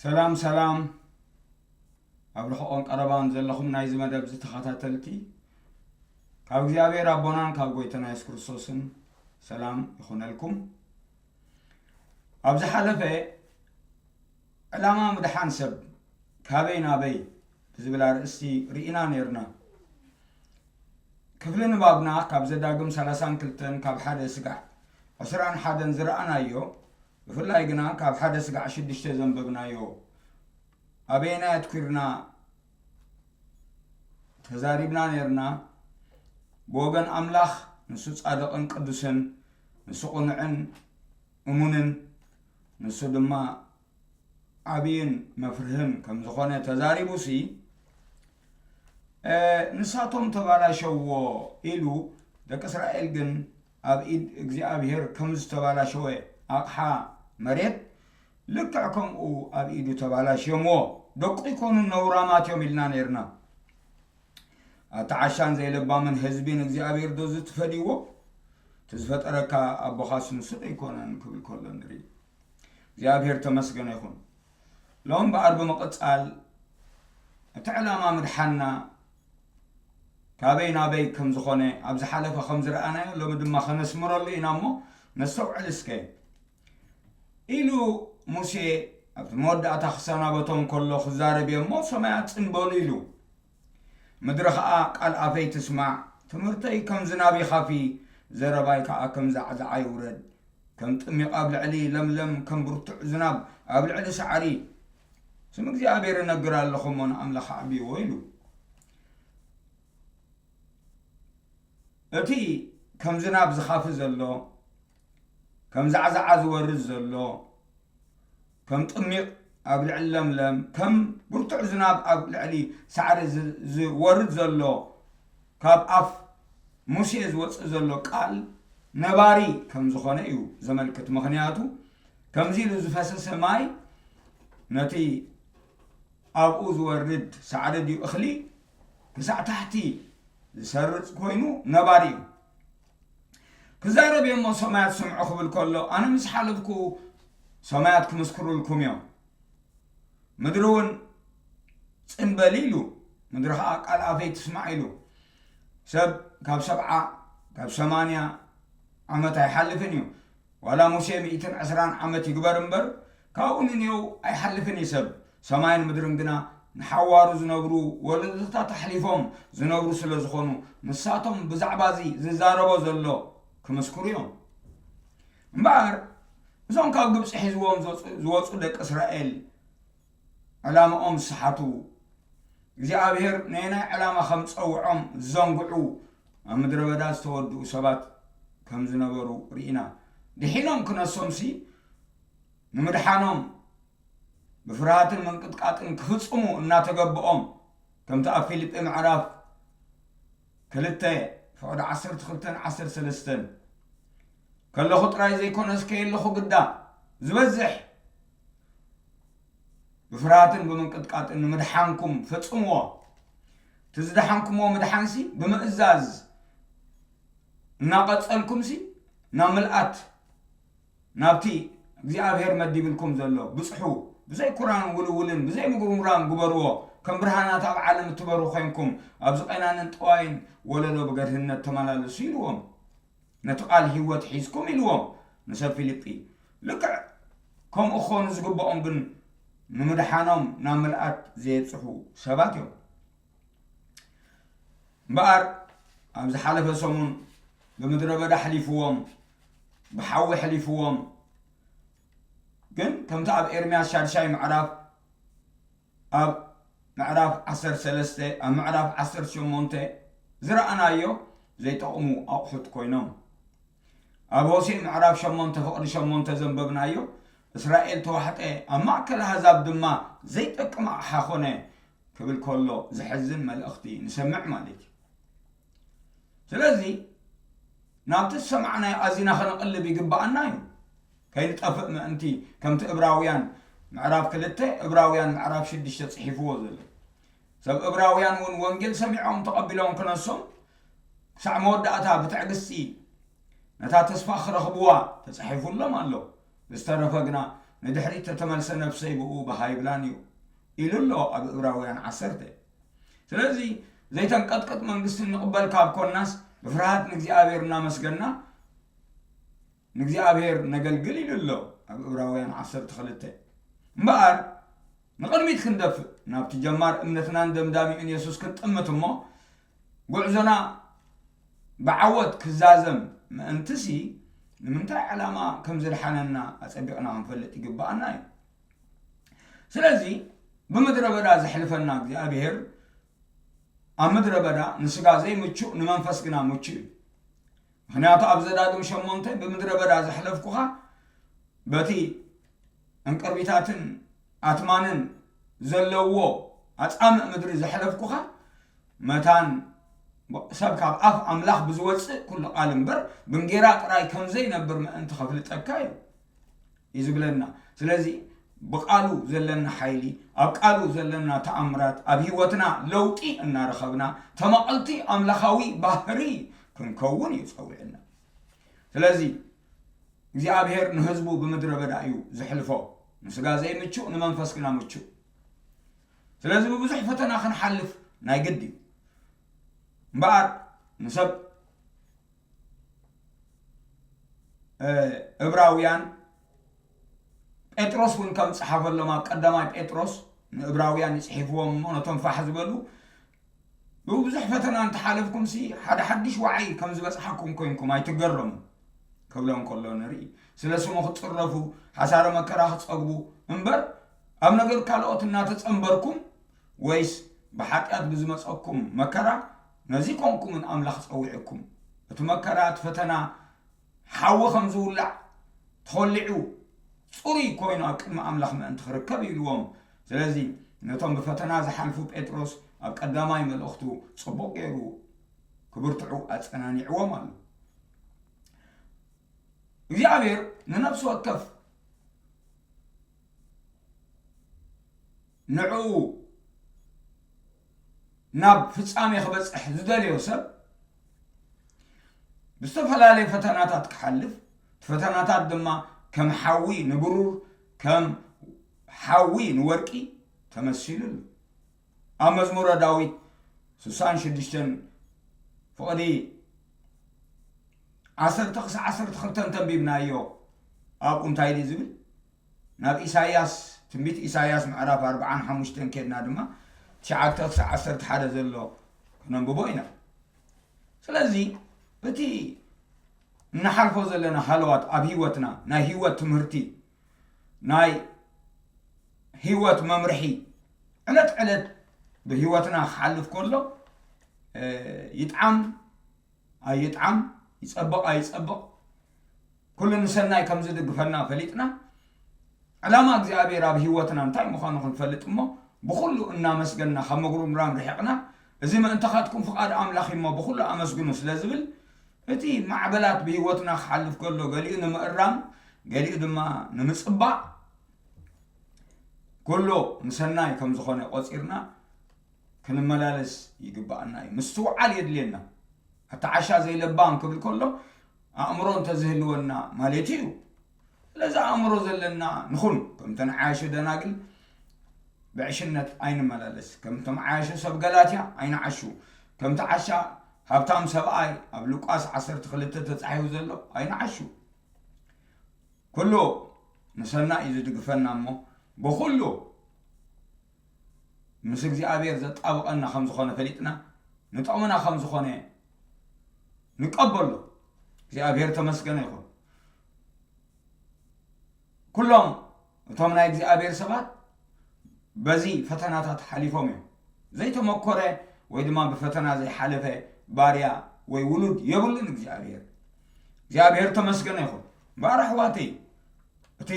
ሰላም ሰላም፣ ኣብ ርሑቕን ቀረባን ዘለኹም ናይዚ መደብ ዝተኸታተልቲ፣ ካብ እግዚኣብሔር ኣቦናን ካብ ጎይታና የሱስ ክርስቶስን ሰላም ይኹነልኩም። ኣብ ዝሓለፈ ዕላማ ምድሓን ሰብ ካበይ ናበይ ብዝብል ኣርእስቲ ርኢና ነይርና። ክፍሊ ንባብና ካብ ዘዳግም ሰላሳን ክልተን ካብ ሓደ ስጋዕ ዕስራን ሓደን ዝረኣናዮ፣ ብፍላይ ግና ካብ ሓደ ስጋዕ ሽዱሽተ ዘንበብናዮ ኣበየናይ ኣትኲርና ተዛሪብና ነይርና? ብወገን ኣምላኽ ንሱ ጻድቕን ቅዱስን፣ ንሱ ቅኑዕን እሙንን፣ ንሱ ድማ ዓብይን መፍርህን ከም ዝኾነ ተዛሪቡሲ፣ ንሳቶም ተባላሸዎ ኢሉ፣ ደቂ እስራኤል ግን ኣብ ኢድ እግዚኣብሔር ከም ዝተባላሸወ ኣቕሓ መሬት ልክዕ ከምኡ ኣብ ኢዱ ተባላሽዮምዎ። ደቁ ይኮኑ ነውራማት እዮም ኢልና ነይርና። ኣታ ዓሻን ዘይለባምን ህዝቢ ንእግዚኣብሔር ዶ ዝትፈድይዎ? እቲ ዝፈጠረካ ኣቦኻስ ንሱ ዶ ኣይኮነን ክብል ከሎ ንርኢ። እግዚኣብሔር ተመስገነ ይኹን። ሎም በኣር ብምቕጻል እቲ ዕላማ ምድሓንና ካበይ ናበይ ከም ዝኾነ ኣብ ዝሓለፈ ከም ዝረኣናዮ ሎሚ ድማ ከነስምረሉ ኢና እሞ ነስተውዕል እስከ። ኢሉ ሙሴ ኣብቲ መወዳእታ ክሰናበቶም ከሎ ክዛረብ እየ እሞ ሰማያት ጽን በሉ ኢሉ። ምድሪ ኸኣ ቃል ኣፈይ ትስማዕ፣ ትምህርተይ ከም ዝናብ ይኻፊ፣ ዘረባይ ከኣ ከም ዛዕዛዓ ይውረድ። ከም ጥሚቕ ኣብ ልዕሊ ለምለም፣ ከም ብርቱዕ ዝናብ ኣብ ልዕሊ ሳዕሪ። ስም እግዚኣብሔር እነግር ኣለኹ እሞ ንኣምላኽ ኣዕብይዎ ኢሉ። እቲ ከም ዝናብ ዝኻፊ ዘሎ፣ ከም ዛዕዛዓ ዝወርድ ዘሎ፣ ከም ጥሚቕ ኣብ ልዕሊ ለምለም፣ ከም ብርቱዕ ዝናብ ኣብ ልዕሊ ሳዕሪ ዝ-፣ ዝወርድ ዘሎ፣ ካብ ኣፍ ሙሴ ዝወፅእ ዘሎ ቃል ነባሪ ከም ዝኾነ እዩ ዘመልክት። ምኽንያቱ ከምዚ ኢሉ ዝፈሰሰ ማይ ነቲ ኣብኡ ዝወርድ ሳዕሪ ድዩ እኽሊ ክሳዕ ታሕቲ ዝሰርጽ ኮይኑ ነባሪ እዩ። ክዛረብ እየ እሞ ሰማያት ስምዑ ክብል ከሎ፣ ኣነ ምስ ሓለፍኩ ሰማያት ክምስክሩልኩም እዮም። ምድሪ እውን ጽን በሊ ኢሉ፣ ምድሪ ኸዓ ቃል ኣፈይ ትስማዕ ኢሉ። ሰብ ካብ ሰብዓ ካብ ሰማንያ ዓመት ኣይሓልፍን እዩ። ዋላ ሙሴ ሚእትን ዕስራን ዓመት ይግበር እምበር፣ ካብኡ ንኔው ኣይሓልፍን እዩ ሰብ። ሰማይን ምድርን ግና ንሓዋሩ ዝነብሩ ወለዶታት ኣሕሊፎም ዝነብሩ ስለ ዝኾኑ፣ ንሳቶም ብዛዕባ እዚ ዝዛረቦ ዘሎ ክምስክሩ እዮም። እምበኣር፣ እዞም ካብ ግብጺ ሒዝዎም ዝወጹ፣ ዝወጹ ደቂ እስራኤል ዕላምኦም ዝሰሓቱ፣ እግዚኣብሔር ነየናይ ዕላማ ከም ዝጸውዖም ዝዘንግዑ፣ ኣብ ምድረ በዳ ዝተወድኡ ሰባት ከም ዝነበሩ ርኢና። ድሒኖም ክነሶምሲ፣ ንምድሓኖም ብፍርሃትን ምንቅጥቃጥን ክፍጽሙ እናተገብኦም፣ ከምቲ ኣብ ፊልጲ ምዕራፍ ክልተ ፍቕዲ ዓሰርተ ክልተን ዓሰርተ ሰለስተን፣ ከለኹ ጥራይ ዘይኮነስ ከየለኹ ግዳ ዝበዝሕ ብፍርሃትን ብምንቅጥቃጥን ንምድሓንኩም ፈጽምዎ። እቲ ዝደሓንኩምዎ ምድሓንሲ ብምእዛዝ እናቐጸልኩምሲ ናብ ምልኣት፣ ናብቲ እግዚኣብሔር መዲብልኩም ዘሎ ብጽሑ። ብዘይ ኩራን ውልውልን ብዘይ ምጉርምራም ግበርዎ። ከም ብርሃናት ኣብ ዓለም እትበሩ ኮይንኩም፣ ኣብዚ ቀናንን ጠዋይን ወለዶ ብገርህነት ተመላለሱ ኢልዎም። ነቲ ቃል ህይወት ሒዝኩም ኢልዎም ንሰብ ፊልጲ። ልክዕ ከምኡ ክኾኑ ዝግብኦም ግን ንምድሓኖም ናብ ምልኣት ዘየብጽሑ ሰባት እዮም። እምበኣር ኣብ ዝሓለፈ ሰሙን ብምድረ በዳ ኣሕሊፍዎም፣ ብሓዊ ኣሕሊፍዎም። ግን ከምቲ ኣብ ኤርምያስ ሻድሻይ ምዕራፍ፣ ኣብ ምዕራፍ ዓሰርተ ሰለስተ፣ ኣብ ምዕራፍ ዓሰርተ ሸሞንተ ዝረኣናዮ ዘይጠቕሙ ኣቑሑት ኮይኖም። ኣብ ሆሴዕ ምዕራፍ ሸሞንተ ፍቕዲ ሸሞንተ ዘንበብናዮ፣ እስራኤል ተዋሕጠ፣ ኣብ ማእከል ኣህዛብ ድማ ዘይጠቅም ኣቕሓ ኾነ ክብል ከሎ ዘሕዝን መልእኽቲ ንሰምዕ ማለት እዩ። ስለዚ ናብቲ ዝሰማዕናዮ ኣዚና ከነቕልብ ይግብኣና እዩ። ከይንጠፍእ ምእንቲ፣ ከምቲ እብራውያን ምዕራፍ ክልተ፣ እብራውያን ምዕራፍ ሽዱሽተ ጽሒፍዎ ዘሎ። ሰብ እብራውያን እውን ወንጌል ሰሚዖም ተቐቢሎም ክነሶም፣ ክሳዕ መወዳእታ ብትዕግስቲ ነታ ተስፋ ክረኽብዋ ተጻሒፉሎም ኣሎ። ዝተረፈ ግና ንድሕሪት ተተመልሰ ነፍሰይ ብኡ በሃይብላን እዩ ኢሉ ኣሎ ኣብ እብራውያን ዓሰርተ። ስለዚ ዘይተንቀጥቅጥ መንግስቲ ንቕበል ካብ ኮናስ ብፍርሃት ንእግዚኣብሔር እናመስገና ንእግዚኣብሔር ነገልግል ኢሉ ኣሎ ኣብ እብራውያን ዓሰርተ ክልተ። እምበኣር ንቕድሚት ክንደፍእ ናብቲ ጀማር እምነትናን ደምዳሚኡን የሱስ ክንጥምት እሞ ጉዕዞና ብዓወት ክዛዘም ምእንትሲ ንምንታይ ዕላማ ከም ዝድሓነና ኣጸቢቕና ክንፈልጥ ይግብኣና እዩ። ስለዚ ብምድረ በዳ ዘሕልፈና እግዚኣብሔር ኣብ ምድረ በዳ ንስጋ ዘይምቹእ ንመንፈስ ግና ምቹእ እዩ። ምኽንያቱ ኣብ ዘዳግም ሸሞንተ ብምድረ በዳ ዘሕለፍኩኻ በቲ እንቅርቢታትን ኣትማንን ዘለዎ ኣጻምእ ምድሪ ዘሕለፍኩኻ መታን ሰብ ካብ ኣፍ ኣምላኽ ብዝወፅእ ኩሉ ቃል እምበር ብንጌራ ጥራይ ከም ዘይነብር ምእንቲ ከፍልጠካ እዩ እዩ ዝብለና። ስለዚ ብቃሉ ዘለና ሓይሊ፣ ኣብ ቃሉ ዘለና ተኣምራት፣ ኣብ ህይወትና ለውጢ እናረኸብና ተማቐልቲ ኣምላኻዊ ባህሪ ክንከውን እዩ ጸዊዕና። ስለዚ እግዚኣብሔር ንህዝቡ ብምድረ በዳ እዩ ዝሕልፎ። ንስጋ ዘይምቹእ ንመንፈስ ግና ምቹእ። ስለዚ ብብዙሕ ፈተና ክንሓልፍ ናይ ግድ እዩ። እምበኣር ንሰብ እብራውያን ጴጥሮስ እውን ከም ዝጸሓፈሎም ኣብ ቀዳማይ ጴጥሮስ ንእብራውያን ይጽሒፍዎም እሞ ነቶም ፋሕ ዝበሉ ብብዙሕ ፈተና እንተሓለፍኩምሲ ሓደ ሓድሽ ዋዒ ከም ዝበጽሓኩም ኮይንኩም ኣይትገረሙ ክብሎም ከሎ ንርኢ። ስለ ስሙ ክትጽረፉ ሓሳረ መከራ ክትጸግቡ እምበር ኣብ ነገር ካልኦት እናተጸንበርኩም ወይስ ብሓጢኣት ብዝመጸኩም መከራ ነዚ ኮንኩምን ኣምላኽ ጸዊዕኩም እቲ መከራ እቲ ፈተና ሓዊ ከም ዝውላዕ ተኾሊዑ ጽሩይ ኮይኑ ኣብ ቅድሚ ኣምላኽ ምእንቲ ክርከብ ኢልዎም። ስለዚ ነቶም ብፈተና ዝሓልፉ ጴጥሮስ ኣብ ቀዳማይ መልእኽቱ ጽቡቕ ገይሩ ክብርትዑ ኣጸናኒዕዎም ኣሎ። እግዚኣብሔር ንነፍሲ ወከፍ ንዕኡ ናብ ፍጻሜ ክበጽሕ ዝደለዮ ሰብ ብዝተፈላለየ ፈተናታት ክሓልፍ እቲ ፈተናታት ድማ ከም ሓዊ ንብሩር ከም ሓዊ ንወርቂ ተመሲሉ ኣሎ። ኣብ መዝሙረ ዳዊት ስሳን ሽዱሽተን ፍቕዲ ዓሰርተ ክሳዕ ዓሰርተ ክልተ እንተንቢብናዮ ኣብኡ እንታይ ድዩ ዝብል ናብ ኢሳያስ ትንቢት ኢሳያስ ምዕራፍ ኣርባዓን ሓሙሽተን ኬድና ድማ ትሽዓተ ክሳዕ ዓሰርተ ሓደ ዘሎ ክነንብቦ ኢና። ስለዚ እቲ እንሓልፎ ዘለና ሃለዋት ኣብ ህይወትና ናይ ህይወት ትምህርቲ ናይ ህይወት መምርሒ ዕለት ዕለት ብህይወትና ክሓልፍ ከሎ ይጥዓም ኣይጥዓም ይጸብቕ ኣይጸብቕ ኩሉ ንሰናይ ከም ዝድግፈና ፈሊጥና ዕላማ እግዚኣብሔር ኣብ ህይወትና እንታይ ምዃኑ ክንፈልጥ እሞ ብኹሉ እናመስገንና ካብ ምጉርምራም ርሒቕና እዚ ምእንታኻትኩም ፍቓድ ኣምላኽ እሞ ብኹሉ ኣመስግኑ ስለ ዝብል እቲ ማዕበላት ብህይወትና ክሓልፍ ከሎ ገሊኡ ንምእራም ገሊኡ ድማ ንምጽባቕ ኩሉ ንሰናይ ከም ዝኾነ ቆጺርና ክንመላለስ ይግብኣና እዩ። ምስትውዓል የድልየና። ኣታ ዓሻ ዘይለባም ክብል ከሎ ኣእምሮ እንተዝህልወና ማለት እዩ። ስለዚ ኣእምሮ ዘለና ንኹን ከምተን ዓያሾ ደናግል ብዕሽነት ኣይንመላለስ። ከምቶም ዓያሾ ሰብ ገላትያ ኣይንዓሹ። ከምቲ ዓሻ ሃብታም ሰብኣይ ኣብ ሉቃስ ዓሰርተ ክልተ ተጻሒፉ ዘሎ ኣይንዓሹ። ኩሉ ንሰና እዩ ዝድግፈና እሞ ብኹሉ ምስ እግዚኣብሔር ዘጣብቐና ከም ዝኾነ ፈሊጥና ንጥቕምና ከም ዝኾነ ንቀበሎ። እግዚኣብሔር ተመስገነ ይኹን። ኩሎም እቶም ናይ እግዚኣብሔር ሰባት በዚ ፈተናታት ሓሊፎም እዮም። ዘይተመኮረ ወይ ድማ ብፈተና ዘይሓለፈ ባርያ ወይ ውሉድ የብሉን እግዚኣብሔር። እግዚኣብሔር ተመስገነ ይኹን። እምበኣር ኣሕዋተይ እቲ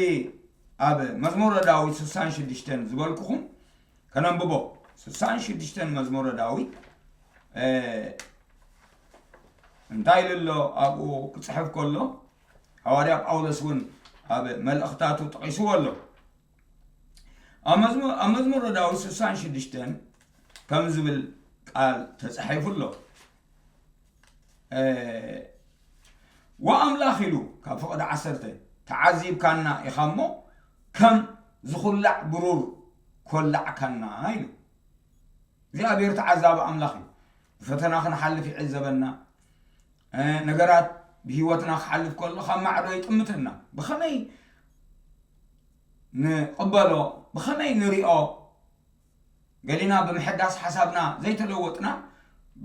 ኣብ መዝሙረ ዳዊት ስሳን ሽዱሽተን ዝበልኩኹም ከነንብቦ። ስሳን ሽዱሽተን መዝሙረ ዳዊት እንታይ ኢሉ ኣሎ ኣብኡ ክፅሕፍ ከሎ ሃዋርያ ጳውሎስ እውን ኣብ መልእኽታቱ ጠቒስዎ ኣሎ። ኣብ መዝሙር ኣብ መዝሙረ ዳዊት ስሳን ሽዱሽተን ከም ዝብል ቃል ተጻሒፉ ኣሎ። ወኣምላኽ ኢሉ ካብ ፍቕዲ ዓሰርተ ተዓዚብካና ኢኻ እሞ ከም ዝኹላዕ ብሩር ኮላዕካና ኢሉ። እግዚኣብሔር ተዓዛቢ ኣምላኽ እዩ። ብፈተና ክንሓልፍ ይዕዘበና። ነገራት ብህይወትና ክሓልፍ ከሎ ካብ ማዕዶ ይጥምተና። ብኸመይ ንቕበሎ? ብኸመይ ንሪኦ? ገሊና ብምሕዳስ ሓሳብና ዘይተለወጥና፣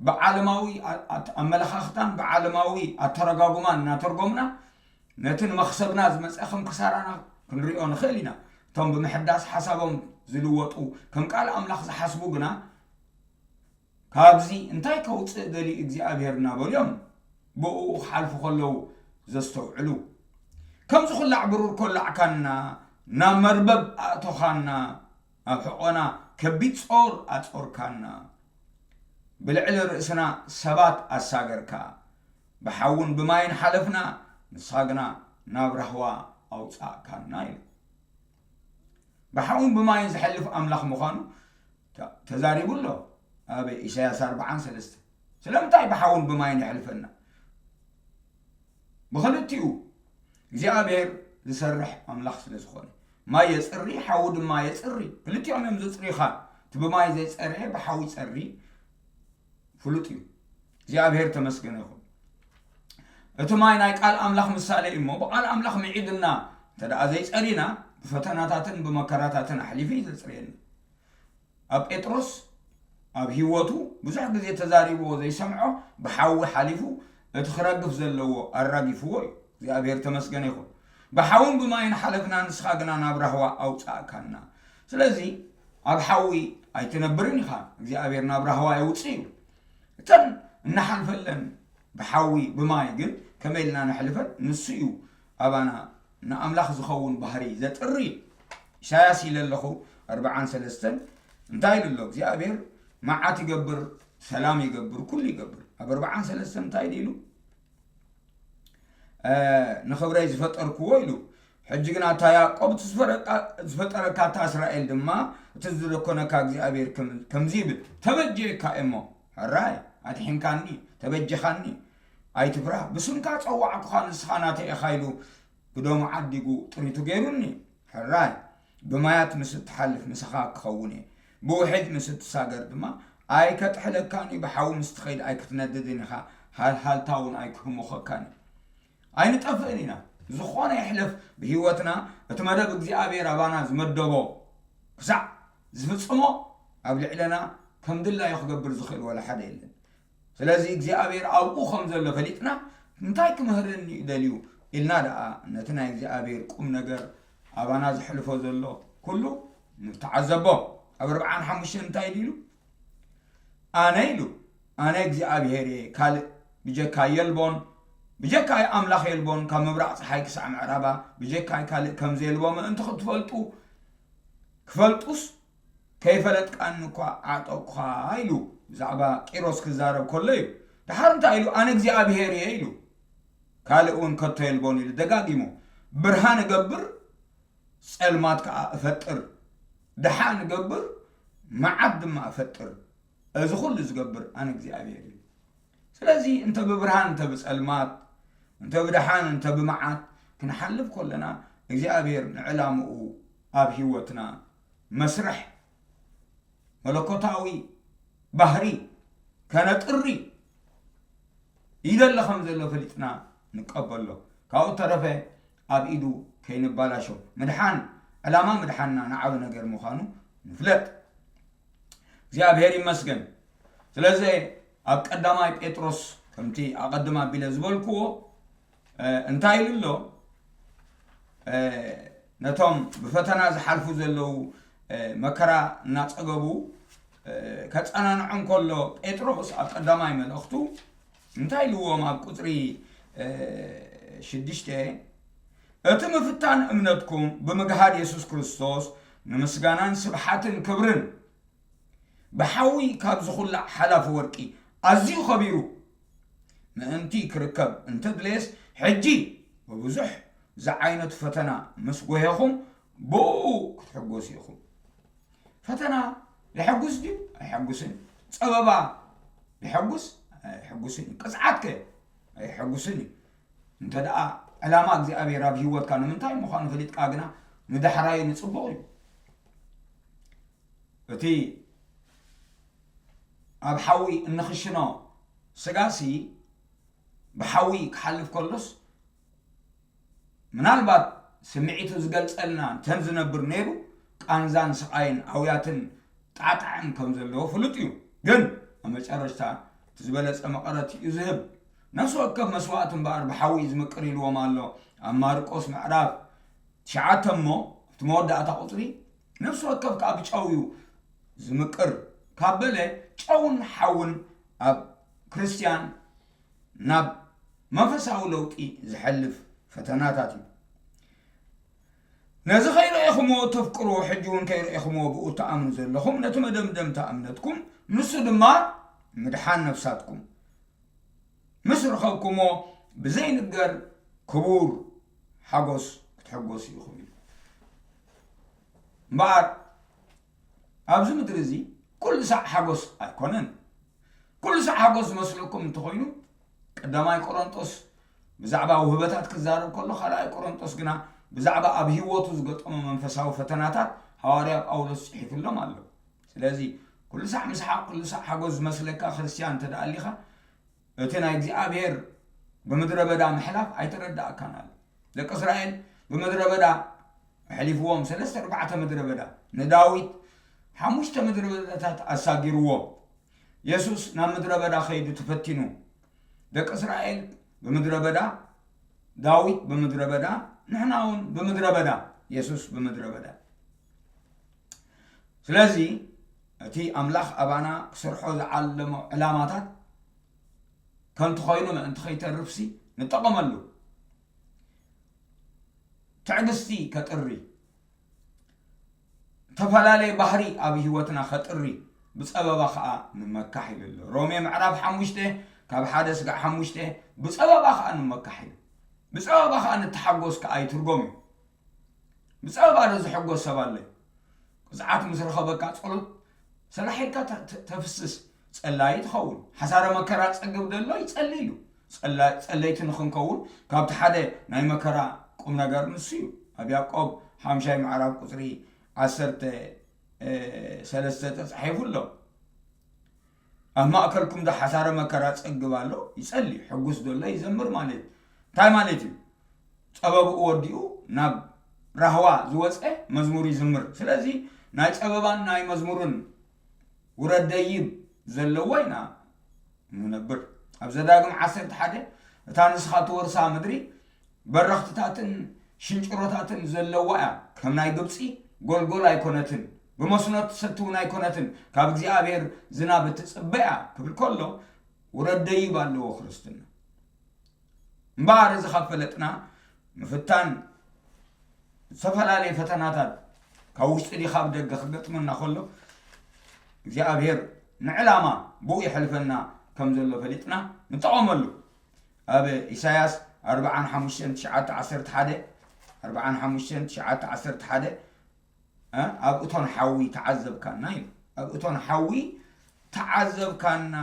ብዓለማዊ ኣመለኻኽታን ብዓለማዊ ኣተረጓጉማን እናተርጎምና ነቲ ንመኽሰብና ዝመፀ ከም ክሳራና ክንሪኦ ንኽእል ኢና። እቶም ብምሕዳስ ሓሳቦም ዝልወጡ፣ ከም ቃል ኣምላኽ ዝሓስቡ ግና፣ ካብዚ እንታይ ከውፅእ ደልዩ እግዚኣብሔር እናበሉ እዮም ብእኡ ክሓልፉ ከለዉ ዘስተውዕሉ። ከምዚ ኩላዕ ብሩር ኮላዕካና፣ ናብ መርበብ ኣእቶኻና፣ ኣብ ሕቖና ከቢድ ጾር ኣጾርካና። ብልዕሊ ርእስና ሰባት ኣሳገርካ። ብሓውን ብማይን ሓለፍና፣ ንስኻ ግና ናብ ራህዋ ኣውጻእካና ኢሉ። ብሓውን ብማይን ዝሐልፍ ኣምላኽ ምዃኑ ተዛሪቡ ኣሎ ኣብ ኢሳያስ ኣርብዓን ሰለስተ። ስለምንታይ ብሓውን ብማይን የሕልፈና? ብኽልቲኡ እግዚኣብሔር ዝሰርሕ ኣምላኽ ስለ ዝኾነ፣ ማይ የጽሪ፣ ሓዊ ድማ የጽሪ። ክልቲኦም እዮም ዘጽሪኻ። እቲ ብማይ ዘይጸርየ ብሓዊ ይጸሪ፣ ፍሉጥ እዩ። እግዚኣብሔር ተመስገነ ይኹን። እቲ ማይ ናይ ቃል ኣምላኽ ምሳሌ እዩ እሞ፣ ብቃል ኣምላኽ ምዒድና እንተ ደኣ ዘይጸሪና፣ ብፈተናታትን ብመከራታትን ኣሕሊፉ እዩ ዘጽርየና። ኣብ ጴጥሮስ ኣብ ህይወቱ ብዙሕ ግዜ ተዛሪብዎ ዘይሰምዖ ብሓዊ ሓሊፉ እቲ ክረግፍ ዘለዎ ኣራጊፍዎ እዩ። እግዚኣብሔር ተመስገነ ይኹን። ብሓውን ብማይን ሓለፍና፣ ንስኻ ግና ናብ ራህዋ ኣውጻእካና። ስለዚ ኣብ ሓዊ ኣይትነብርን ኢኻ፣ እግዚኣብሔር ናብ ራህዋ የውጽእ እዩ። እተን እናሓልፈለን ብሓዊ ብማይ ግን ከመይ ኢልና ነሕልፈን? ንሱ እዩ ኣባና ንኣምላኽ ዝኸውን ባህሪ ዘጥሪ። ኢሳያስ ኢለ ኣለኹ ኣርብዓን ሰለስተን እንታይ ኢሉ ኣሎ እግዚኣብሔር? መዓት ይገብር፣ ሰላም ይገብር፣ ኩሉ ይገብር። ኣብ ኣርብዓን ሰለስተን እንታይ ኢሉ? ንኽብረይ ዝፈጠርክዎ ኢሉ። ሕጂ ግና እታ ያዕቆብ፣ እቲ ዝፈጠረካ እታ እስራኤል ድማ፣ እቲ ዝደኮነካ እግዚኣብሔር ከምዚ ይብል፣ ተበጀካ እሞ፣ ሕራይ ኣድሒንካኒ፣ ተበጀኻኒ፣ ኣይትፍራህ፣ ብስምካ ጸዋዕኩኻ፣ ንስኻ ናተይ ኢኻ ኢሉ ብደሙ ዓዲጉ ጥሪቱ ገይሩኒ። ሕራይ ብማያት ምስ እትሓልፍ ምሳኻ ክኸውን እየ፣ ብውሕጅ ምስ እትሳገር ድማ ኣይከጥሕለካን እዩ፣ ብሓዊ ምስ ትኸይድ ኣይክትነድድን ኢኻ፣ ሃልሃልታ እውን ኣይክህሙኸካን እዩ። ኣይንጠፍእን ኢና። ዝኾነ ይሕለፍ ብህይወትና እቲ መደብ እግዚኣብሔር ኣባና ዝመደቦ ክሳዕ ዝፍጽሞ ኣብ ልዕለና ከም ድላዩ ክገብር ዝኽእል ወላ ሓደ የለን። ስለዚ እግዚኣብሔር ኣብኡ ከም ዘሎ ፈሊጥና እንታይ ክምህረኒ እዩ ደልዩ ኢልና ደኣ ነቲ ናይ እግዚኣብሔር ቁም ነገር ኣባና ዘሕልፎ ዘሎ ኩሉ ንተዓዘቦ። ኣብ ኣርብዓን ሓሙሽተን እንታይ ኢሉ? ኣነ ኢሉ፣ ኣነ እግዚኣብሔር እየ፣ ካልእ ብጀካ የልቦን፣ ብጀካይ ኣምላኽ የልቦን፣ ካብ ምብራቕ ፀሓይ ክሳዕ ምዕራባ ብጀካይ ካልእ ከም ዘየልቦ ምእንቲ ክትፈልጡ፣ ክፈልጡስ ከይፈለጥካኒ እኳ ኣዕጠቕኩኻ ኢሉ ብዛዕባ ቂሮስ ክዛረብ ከሎ እዩ። ድሓር እንታይ ኢሉ? ኣነ እግዚኣብሔር እየ ኢሉ። ካልእ እውን ከቶ የልቦን ኢሉ ደጋጊሙ። ብርሃን እገብር፣ ጸልማት ከኣ እፈጥር፣ ደሓን እገብር፣ መዓት ድማ እፈጥር። እዚ ኩሉ ዝገብር ኣነ እግዚኣብሔር እዩ። ስለዚ እንተ ብብርሃን እንተ ብጸልማት፣ እንተ ብደሓን እንተ ብመዓት ክንሓልፍ ከለና እግዚኣብሔር ንዕላምኡ ኣብ ህይወትና መስርሕ መለኮታዊ ባህሪ ከነጥሪ ይደሊ ከም ዘሎ ፈሊጥና ንቀበሎ። ካብኡ ተረፈ ኣብ ኢዱ ከይንባላሾ ምድሓን ዕላማ ምድሓንና ንዓቢ ነገር ምዃኑ ንፍለጥ። እግዚኣብሔር ይመስገን። ስለዚ ኣብ ቀዳማይ ጴጥሮስ ከምቲ ኣቐድም ኣቢለ ዝበልክዎ እንታይ ኢሉ ኣሎ? ነቶም ብፈተና ዝሓልፉ ዘለዉ መከራ እናጸገቡ ከጸናንዖም ከሎ ጴጥሮስ ኣብ ቀዳማይ መልእኽቱ እንታይ ኢልዎም? ኣብ ቁጽሪ ሽዱሽተ፣ እቲ ምፍታን እምነትኩም ብምግሃድ የሱስ ክርስቶስ ንምስጋናን ስብሓትን ክብርን ብሓዊ ካብ ዝኹላዕ ሓላፊ ወርቂ ኣዝዩ ኸቢሩ ምእንቲ ክርከብ እንተድለየስ፣ ሕጂ ብብዙሕ ዝዓይነቱ ፈተና ምስ ጐሄኹም ብእኡ ክትሕጎሱ ኢኹም። ፈተና የሐጉስ ድዩ? ኣይሐጉስን እዩ። ጸበባ የሐጉስ? ኣይሐጉስን እዩ። ቅጽዓትከ? ኣይሐጉስን እዩ። እንተ ደኣ ዕላማ እግዚኣብሔር ኣብ ህይወትካ ንምንታይ ምዃኑ ፈሊጥካ ግና ንዳሕራዩ ንጽቡቕ እዩ። እቲ ኣብ ሓዊ እንኽሽኖ ስጋሲ ብሓዊ ክሓልፍ ከሎስ ምናልባት ስምዒቱ ዝገልጸልና እንተን ዝነብር ነይሩ፣ ቃንዛን ስቓይን ኣውያትን ጣዕጣዕን ከም ዘለዎ ፍሉጥ እዩ። ግን ኣብ መጨረሽታ እቲ ዝበለጸ መቐረት እዩ ዝህብ። ነፍሲ ወከፍ መስዋእቲ እምበኣር ብሓዊ እዩ ዝምቅር ኢልዎም ኣሎ ኣብ ማርቆስ ምዕራፍ ትሽዓተ እሞ ኣብቲ መወዳእታ ቁጽሪ ነፍሲ ወከፍ ከኣ ብጨው እዩ ዝምቅር ካብ በለ፣ ጨውን ሓውን ኣብ ክርስትያን ናብ መንፈሳዊ ለውጢ ዝሐልፍ ፈተናታት እዩ። ነዚ ከይረኤኹምዎ ተፍቅርዎ፣ ሕጂ እውን ከይረኤኹምዎ ብኡ ትኣምኑ ዘለኹም፣ ነቲ መደምደምታ እምነትኩም፣ ንሱ ድማ ምድሓን ነፍሳትኩም ምስ ረኸብኩሞ ብዘይንገር ክቡር ሓጎስ ክትሕጎሱ ኢኹም ኢሉ። እምበኣር ኣብዚ ምድሪ እዚ ኩሉ ሳዕ ሓጎስ ኣይኮነን። ኩሉ ሳዕ ሓጎስ ዝመስለኩም እንተኾይኑ፣ ቀዳማይ ቆሮንጦስ ብዛዕባ ውህበታት ክዛረብ ከሎ፣ ካልኣይ ቆሮንጦስ ግና ብዛዕባ ኣብ ህይወቱ ዝገጠሞ መንፈሳዊ ፈተናታት ሃዋርያ ጳውሎስ ጽሒፉሎም ኣሎ። ስለዚ ኩሉ ሳዕ ምስሓቕ፣ ኩሉ ሳዕ ሓጎስ ዝመስለካ ክርስትያን እንተ ደኣ ኣሊኻ፣ እቲ ናይ እግዚኣብሔር ብምድረ በዳ ምሕላፍ ኣይተረዳእካን ኣሎ። ደቂ እስራኤል ብምድረ በዳ ኣሕሊፍዎም ሰለስተ ኣርባዕተ ምድረ በዳ፣ ንዳዊት ሓሙሽተ ምድረ በዳታት ኣሳጊርዎ። የሱስ ናብ ምድረ በዳ ከይዱ ተፈቲኑ። ደቂ እስራኤል ብምድረ በዳ፣ ዳዊት ብምድረ በዳ፣ ንሕና እውን ብምድረ በዳ፣ የሱስ ብምድረ በዳ። ስለዚ እቲ ኣምላኽ ኣባና ክሰርሖ ዝዓለሞ ዕላማታት ከንቱ ኮይኑ ምእንቲ ከይተርፍሲ ንጠቐመሉ። ትዕግስቲ ከጥሪ፣ ዝተፈላለየ ባህሪ ኣብ ህይወትና ከጥሪ፣ ብጸበባ ኸኣ ንመካሕ ኢሉ ኣሎ። ሮሜ ምዕራፍ ሓሙሽተ ካብ ሓደ ስጋዕ ሓሙሽተ፣ ብጸበባ ኸኣ ንመካሕ ኢሉ። ብጸበባ ኸኣ ንተሓጎስ ከኣ ይትርጎም እዩ። ብጸበባ ዶ ዝሕጎስ ሰብ ኣሎ? ቅዝዓት ምስ ረኸበካ ጸሎት ሰላሕ ኢልካ ተ-፣ ተ-፣ ተፍስስ። ጸላዪ ትኸውን። ሓሳረ መከራ ጸግብ ደሎ ይጸሊ ኢሉ። ጸላ-፣ ጸለይቲ ንኽንከውን ካብቲ ሓደ ናይ መከራ ቁም ነገር ንሱ እዩ። ኣብ ያዕቆብ ሓምሻይ ምዕራፍ ቁጽሪ ዓሰርተ ሰለስተ ተጻሒፉ ኣሎ። ኣብ ማእከልኩም ዶ ሓሳረ መከራ ጸግብ ኣሎ? ይጸሊ። ሕጉስ ደሎ ይዘምር ማለት እዩ። እንታይ ማለት እዩ? ጸበብኡ ወዲኡ ናብ ራህዋ ዝወጸ መዝሙር ይዝምር። ስለዚ ናይ ጸበባን ናይ መዝሙርን ውረድ ደይብ ዘለዎ ኢና ንነብር። ኣብ ዘዳግም ዓሰርተ ሓደ፣ እታ ንስኻ ትወርሳ ምድሪ በረኽትታትን ሽንጭሮታትን ዘለዋ እያ፣ ከም ናይ ግብጺ ጎልጎል ኣይኮነትን፣ ብመስኖ ትሰቲ እውን ኣይኮነትን፣ ካብ እግዚኣብሔር ዝናብ እትጽበ እያ ክብል ከሎ፣ ውረድ ደይብ ኣለዎ ክርስትና። እምበኣር እዚ ካብ ፈለጥና፣ ምፍታን ዝተፈላለየ ፈተናታት ካብ ውሽጢ ድዩ ካብ ደገ ክገጥመና ከሎ፣ እግዚኣብሔር ንዕላማ ብኡ የሕልፈና ከም ዘሎ ፈሊጥና ንጠቐመሉ። ኣብ ኢሳያስ ኣርብዓን ሓሙሽተን ትሽዓተ ዓሰርተ ሓደ፣ ኣርብዓን ሓሙሽተን ትሽዓተ ዓሰርተ ሓደ፣ እ፣ ኣብ እቶን ሓዊ ተዓዘብካና ኢሉ። ኣብ እቶን ሓዊ ተዓዘብካና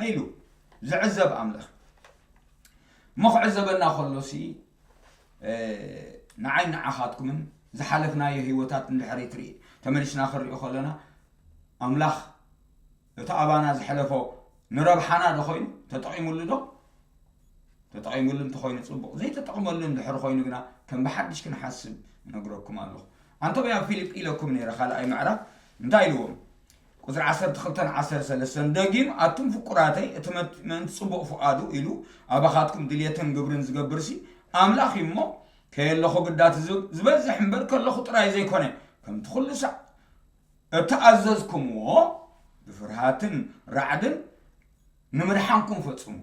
ኢሉ። ዝዕዘብ ኣምላኽ። እሞ ክዕዘበና ከሎሲ፣ እ፣ ንዓይ ንዓኻትኩምን ዝሓለፍናዮ ህይወታት እንድሕር ትርኢ፣ ተመሊስና ክንሪኦ ከለና፣ ኣምላኽ እቲ ኣባና ዝሕለፎ ንረብሓና ዶ ኮይኑ? ተጠቒሙሉ ዶ? ተጠቒሙሉ እንተኾይኑ ጽቡቕ። ዘይተጠቕመሉ እንድሕር ኮይኑ ግና ከም ብሓድሽ ክንሓስብ እነግረኩም ኣለኹ። ኣንቶም ኣብ ፊልጲ ኢለኩም ነይረ፣ ካልኣይ ምዕራፍ እንታይ ኢልዎም? ቁጽሪ ዓሰርተ ክልተን ዓሰርተ ሰለስተን፣ ደጊም ኣቱም ፍቁራተይ፣ እቲ መት-፣ ምእንቲ ጽቡቕ ፍቓዱ ኢሉ ኣባኻትኩም ድልየትን ግብርን ዝገብርሲ ኣምላኽ እዩ እሞ፣ ከየለኹ ግዳት ዝብ-፣ ዝበዝሕ እምበር ከለኹ ጥራይ ዘይኮነ፣ ከምቲ ኩሉ ሳዕ እተኣዘዝኩምዎ ብፍርሃትን ራዕድን ንምድሓንኩም ፈጽሙ።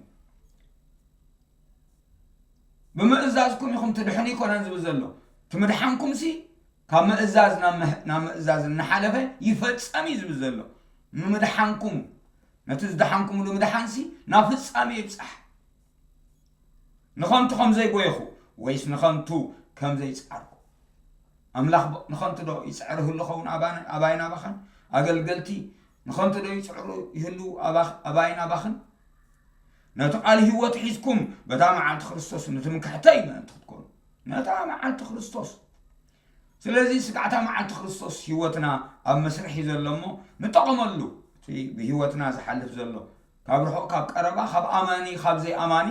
ብምእዛዝኩም ኢኹም ትድሕኑ ኣይኮነን ዝብል ዘሎ። እቲ ምድሓንኩምሲ ካብ ምእዛዝ ናብ ምህ-፣ ናብ ምእዛዝ እናሓለፈ ይፈጸም እዩ ዝብል ዘሎ። ንምድሓንኩም፣ ነቲ ዝደሓንኩምሉ ምድሓንሲ ናብ ፍጻሜ ይብጻሕ። ንኸንቱ ከም ዘይጎየኹ ወይስ ንኸንቱ ከም ዘይጸዓርኩ? ኣምላኽ ብ-፣ ንኸንቱ ዶ ይጽዕር ይህሉ ኸውን ኣባን-፣ ኣባይን ኣባኻን? ኣገልገልቲ ንኸንቱ ዶ ይጽዕሩ ይህሉ ኣባኽ-፣ ኣባይን ኣባኽን? ነቲ ቃል ህይወት ሒዝኩም በታ መዓልቲ ክርስቶስ ንትምክሕተይ ምእንቲ ክትኮኑ። ነታ መዓልቲ ክርስቶስ። ስለዚ ስጋዕታ መዓልቲ ክርስቶስ ህይወትና ኣብ መስርሕ እዩ ዘሎ እሞ ንጠቐመሉ። እቲ ብህይወትና ዝሓልፍ ዘሎ ካብ ርሑቕ ካብ ቀረባ፣ ካብ ኣማኒ ካብ ዘይኣማኒ፣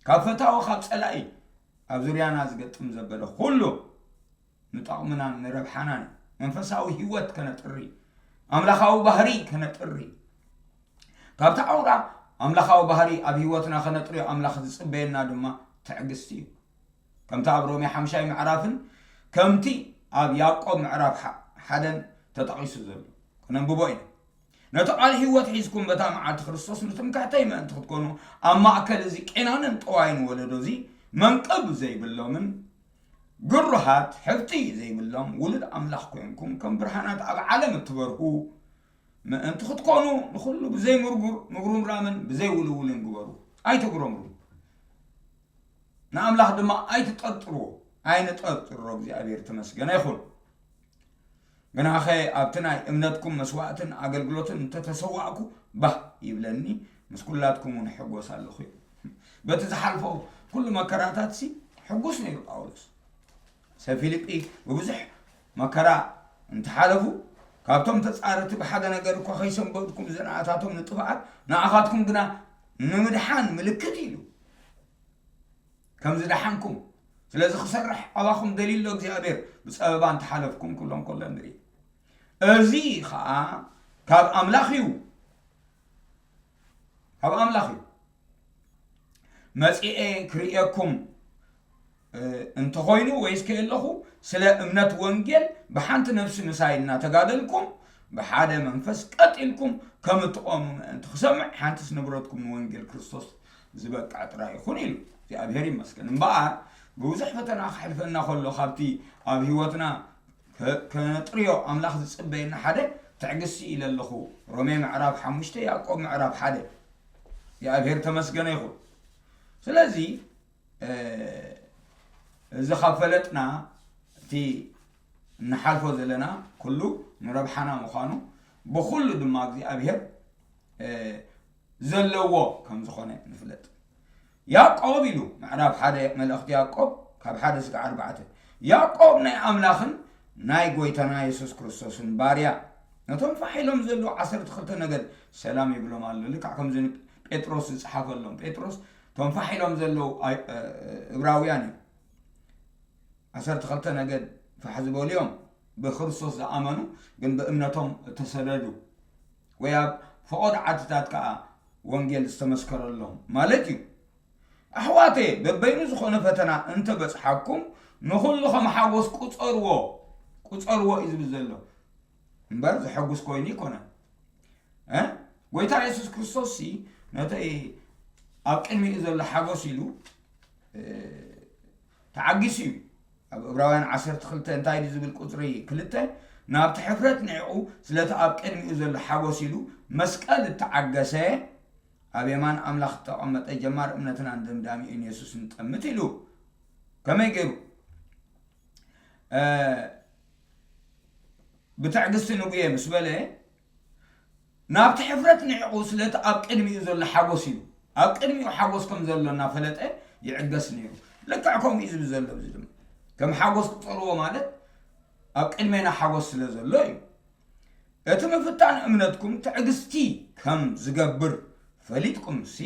ካብ ፈታዊ ካብ ጸላኢ ኣብ ዙርያና ዝገጥም ዘበለ ኩሉ ንጠቕምናን ንረብሓናን መንፈሳዊ ህይወት ከነጥሪ፣ ኣምላኻዊ ባህሪ ከነጥሪ፣ ካብቲ ኣውራ ኣምላኻዊ ባህሪ ኣብ ህይወትና ከነጥርዮ ኣምላኽ ዝጽበየና ድማ ትዕግስቲ እዩ። ከምቲ ኣብ ሮሜ ሓምሻይ ምዕራፍን ከምቲ ኣብ ያዕቆብ ምዕራፍ ሓ- ሓደን ተጠቒሱ ዘሎ ክነንብቦ ኢና። ነቲ ቃል ህይወት ሒዝኩም በታ መዓልቲ ክርስቶስ ንትምክሕተይ ምእንቲ ክትኮኑ ኣብ ማእከል እዚ ቄናንን ጠዋይን ወለዶ እዚ መንቅብ ዘይብሎምን ግሩሃት ሕብቲ ዘይብሎም ውሉድ ኣምላኽ ኮይንኩም ከም ብርሃናት ኣብ ዓለም እትበርሁ ምእንቲ ክትኮኑ ንኹሉ ብዘይ ምርጉር ምጉርምራምን ብዘይ ውልውልን ግበሩ። ኣይትጉረምሩ፣ ንኣምላኽ ድማ ኣይትጠርጥርዎ። ኣይንጠርጥሮ። እግዚኣብሔር ተመስገነ ይኹን። ግናኸ ኣብቲ ናይ እምነትኩም መስዋእትን ኣገልግሎትን እንተተሰዋእኩ ባህ ይብለኒ፣ ምስ ኩላትኩም እውን ሕጎስ ኣለኹ። በቲ ዝሓልፎ ኩሉ መከራታት ሲ ሕጉስ ነይሩ ጳውሎስ። ሰብ ፊልጲ ብብዙሕ መከራ እንተሓለፉ፣ ካብቶም ተጻረርቲ ብሓደ ነገር እኳ ከይሰንበድኩም ዝንኣታቶም ንጥፍኣት ንኣኻትኩም ግና ንምድሓን ምልክት ኢሉ ከም ዝደሓንኩም፣ ስለዚ ክሰርሕ ኣባኹም ደልዩ ኣሎ እግዚኣብሔር፣ ብጸበባ እንተሓለፍኩም ክብሎም ከሎ ንርኢ። እዚ ኸኣ ካብ ኣምላኽ እዩ፣ ካብ ኣምላኽ እዩ። መጺኤ ክርእየኩም እንተኾይኑ ወይስ ከየለኹ፣ ስለ እምነት ወንጌል ብሓንቲ ነፍሲ ምሳይ እናተጋደልኩም፣ ብሓደ መንፈስ ቀጥ ኢልኩም ከም እትቆሙ ምእንቲ ክሰምዕ፣ ሓንትስ ንብረትኩም ንወንጌል ክርስቶስ ዝበቅዕ ጥራይ ይኹን ኢሉ። እግዚኣብሔር ይመስገን። እምበኣር ብብዙሕ ፈተና ክሕልፈና ከሎ፣ ካብቲ ኣብ ህይወትና ከ- ከነጥርዮ ኣምላኽ ዝጽበየና ሓደ ትዕግስቲ ኢለ ኣለኹ። ሮሜ ምዕራፍ ሓሙሽተ፣ ያዕቆብ ምዕራፍ ሓደ። እግዚኣብሔር ተመስገነ ይኹን። ስለዚ እዚ ካብ ፈለጥና፣ እቲ እንሓልፎ ዘለና ኩሉ ንረብሓና ምዃኑ፣ ብኹሉ ድማ እግዚኣብሔር ዘለዎ ከም ዝኾነ ንፍለጥ። ያዕቆብ ኢሉ፣ ምዕራፍ ሓደ፣ መልእኽቲ ያዕቆብ ካብ ሓደ እስከ ኣርባዕተ። ያዕቆብ ናይ ኣምላኽን ናይ ጎይታና የሱስ ክርስቶስን ባርያ፣ ነቶም ፋሕ ኢሎም ዘለዉ ዓሰርተ ክልተ ነገድ ሰላም ይብሎም ኣሎ። ልክዕ ከምዚ ጴጥሮስ ዝጸሓፈሎም። ጴጥሮስ፣ እቶም ፋሕ ኢሎም ዘለዉ ኣይ- እ- እብራውያን እዮም። ዓሰርተ ክልተ ነገድ ፋሕ ዝበሉ እዮም፣ ብክርስቶስ ዝኣመኑ፣ ግን ብእምነቶም እተሰደዱ፣ ወይ ኣብ ፈቖዶ ዓድታት ከኣ ወንጌል ዝተመስከረሎም ማለት እዩ። ኣሕዋተየ፣ በበይኑ ዝኾነ ፈተና እንተበጽሓኩም፣ ንኹሉ ከም ሓጎስ ቁጸርዎ። ቁጸርዎ እዩ ዝብል ዘሎ እምበር፣ ዘሐጉስ ኮይኑ ኣይኮነን። እ? ጎይታ የሱስ ክርስቶስሲ ነቲ ኣብ ቅድሚኡ ዘሎ ሓጎስ ኢሉ፣ እ፣ ተዓጊሱ እዩ። ኣብ ዕብራውያን ዓሰርተ ክልተ እንታይ ድዩ ዝብል? ቁጽሪ ክልተ፣ ናብቲ ሕፍረት ንዕኡ ስለቲ ኣብ ቅድሚኡ ዘሎ ሓጎስ ኢሉ መስቀል እተዓገሰ፣ ኣብ የማን ኣምላኽ እተቐመጠ፣ ጀማር እምነትናን ደምዳሚኡን የሱስ ንጠምት ኢሉ። ከመይ ገይሩ? እ፣ ብትዕግስቲ ንጉየ ምስ በለ፣ ናብቲ ሕፍረት ንዕቑ ስለቲ ኣብ ቅድሚኡ ዘሎ ሓጎስ ኢሉ። ኣብ ቅድሚኡ ሓጎስ ከም ዘሎ እናፈለጠ ይዕገስ ነይሩ። ልክዕ ከምኡ እዩ ዝብል ዘሎ። እዚ ድማ ከም ሓጎስ ቁጸርዎ ማለት ኣብ ቅድሜና ሓጎስ ስለ ዘሎ እዩ። እቲ ምፍታን እምነትኩም ትዕግስቲ ከም ዝገብር ፈሊጥኩምሲ፣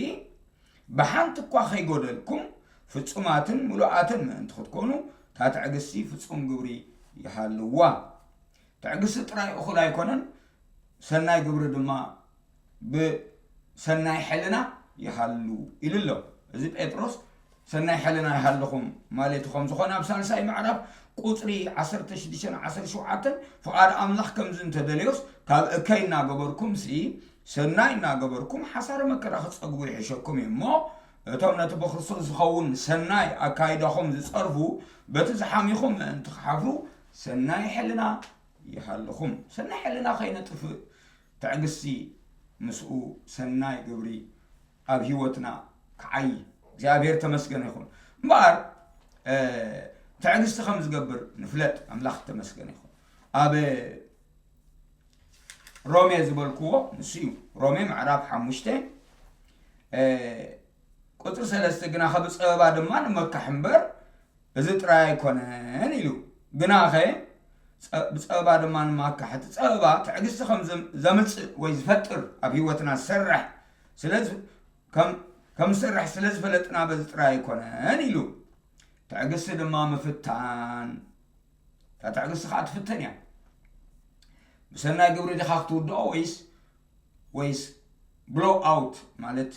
ብሓንቲ እኳ ከይጎደልኩም ፍጹማትን ምሉኣትን ምእንቲ ክትኮኑ፣ እታ ትዕግስቲ ፍጹም ግብሪ ይሃልዋ። ትዕግስቲ ጥራይ እኹል ኣይኮነን፣ ሰናይ ግብሪ ድማ ብሰናይ ሕልና ይሃሉ ኢሉ ኣሎ። እዚ ጴጥሮስ ሰናይ ሕልና ይሃልኹም ማለቱ ከም ዝኾነ ኣብ ሳልሳይ ምዕራፍ ቁጽሪ ዓሰርተ ሽዱሽተን ዓሰርተ ሸውዓተን፣ ፍቓድ ኣምላኽ ከምዚ እንተደለዮስ፣ ካብ እከይ እናገበርኩም ሲ ሰናይ እናገበርኩም ሓሳረ መከራ ክጸግቡ ይሕሸኩም እዩ እሞ፣ እቶም ነቲ ብክርስቶስ ዝኸውን ሰናይ ኣካይዳኹም ዝጸርፉ፣ በቲ ዝሓሚኹም ምእንቲ ክሓፍሩ ሰናይ ሕልና ይሃልኹም። ሰናይ ሕልና ከይነጥፍእ፣ ትዕግስቲ ምስኡ ሰናይ ግብሪ ኣብ ህይወትና ክዓዪ እግዚኣብሔር ተመስገነ ይኹን። እምበኣር፣ እ፣ ትዕግስቲ ከም ዝገብር ንፍለጥ። ኣምላኽ ተመስገነ ይኹን። ኣብ ሮሜ ዝበልክዎ ንሱ እዩ። ሮሜ ምዕራፍ ሓሙሽተ፣ እ፣ ቁጽሪ ሰለስተ፣ "ግናኸ ብጸበባ ድማ ንመካሕ እምበር፣ እዚ ጥራይ ኣይኮነን" ኢሉ። ግናኸ ጸ- ብጸበባ ድማ ንማካሕ። እቲ ጸበባ ትዕግስቲ ከም ዘም- ዘምጽእ ወይ ዝፈጥር ኣብ ህይወትና ዝሰርሕ ስለ ዝ- ከም ከም ዝሰርሕ ስለ ዝፈለጥና በዚ ጥራይ ኣይኮነን ኢሉ። ትዕግስቲ ድማ ምፍታን። እታ ትዕግስቲ ከዓ ትፍተን እያ። ብሰናይ ግብሪ ዲኻ ክትውድኦ ወይስ ወይስ ብሎ ኣውት ማለት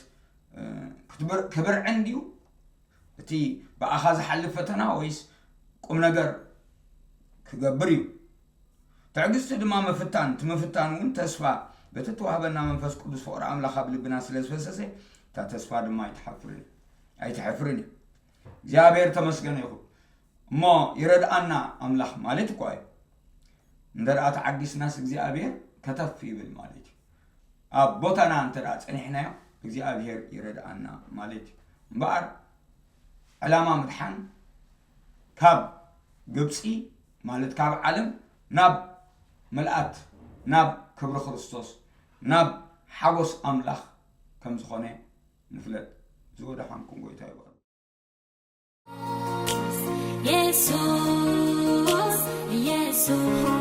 እ፣ ክትብር- ክብርዕን ድዩ እቲ ብኣኻ ዝሓልፍ ፈተና ወይስ ቁም ነገር ክገብር እዩ? ትዕግስቲ ድማ ምፍታን። እቲ ምፍታን እውን ተስፋ በቲ ተዋህበና መንፈስ ቅዱስ ፍቕሪ ኣምላኽ ኣብ ልብና ስለ ዝፈሰሰ እታ ተስፋ ድማ ኣይትሓፍርን ኣይትሕፍርን እዩ። እግዚኣብሔር ተመስገነ ይኹን። እሞ ይረድኣና ኣምላኽ ማለት እኳ እዩ። እንተ ደኣ ተዓጊስናስ እግዚኣብሔር ከተፍ ይብል ማለት እዩ። ኣብ ቦታና እንተ ደኣ ጸኒሕናዮ እግዚኣብሔር ይረድኣና ማለት እዩ። እምበኣር ዕላማ ምድሓን ካብ ግብጺ ማለት ካብ ዓለም ናብ ምልኣት ናብ ክብሪ ክርስቶስ ናብ ሓጎስ ኣምላኽ ከም ዝኾነ ንፍለጥ። ዝወደሓንኩም ጎይታ ይባርክ። የሱስ የሱስ